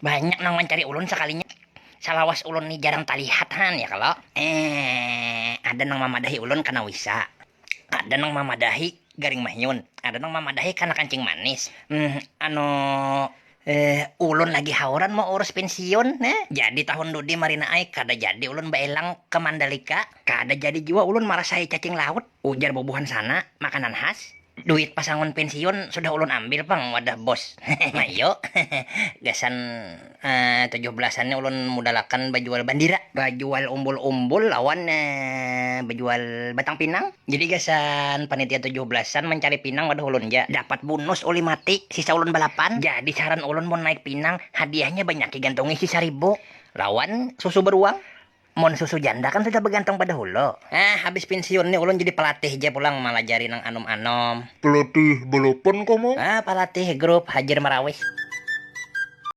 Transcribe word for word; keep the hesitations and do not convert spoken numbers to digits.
Banyak nang mancari ulun sakalinya. Salawas ulun ni jarang talihat han ya kalo. Eh, ada nang mamadahi ulun kana wisa. Ada nang mamadahi garing mahiun. Ada nang mamadahi kana kancing manis. Hmm, anu, eh, ulun lagi hauran mau urus pensiun, nah. Jadi tahun dudi marina ai kada jadi ulun baelang ke Mandalika. Kada jadi jua ulun marasai cacing laut. Ujar bubuhan sana, makanan khas. Duit pasangun pensiun sudah ulun ambil pang wadah bos. Mayo. Gasan eh, tujuh belasan ni ulun mudalakan bajual bandira, bajual umbul-umbul lawan eh, bajual batang pinang. Jadi gasan panitia tujuh belasan mencari pinang wadah ulun ja. Dapat bonus uli mati, sisa ulun balapan. Jadi saran ulun mun naik pinang, hadiahnya banyak gantungi sisa ribu. Lawan susu beruang. Mun susu janda kan sudah begantung pada hulu. Ah, habis pensiun ni ulun jadi pelatih ja pulang malajari nang anom-anom. Pelatih balapan kah, Mang? Ah, pelatih grup Hajar Marawis.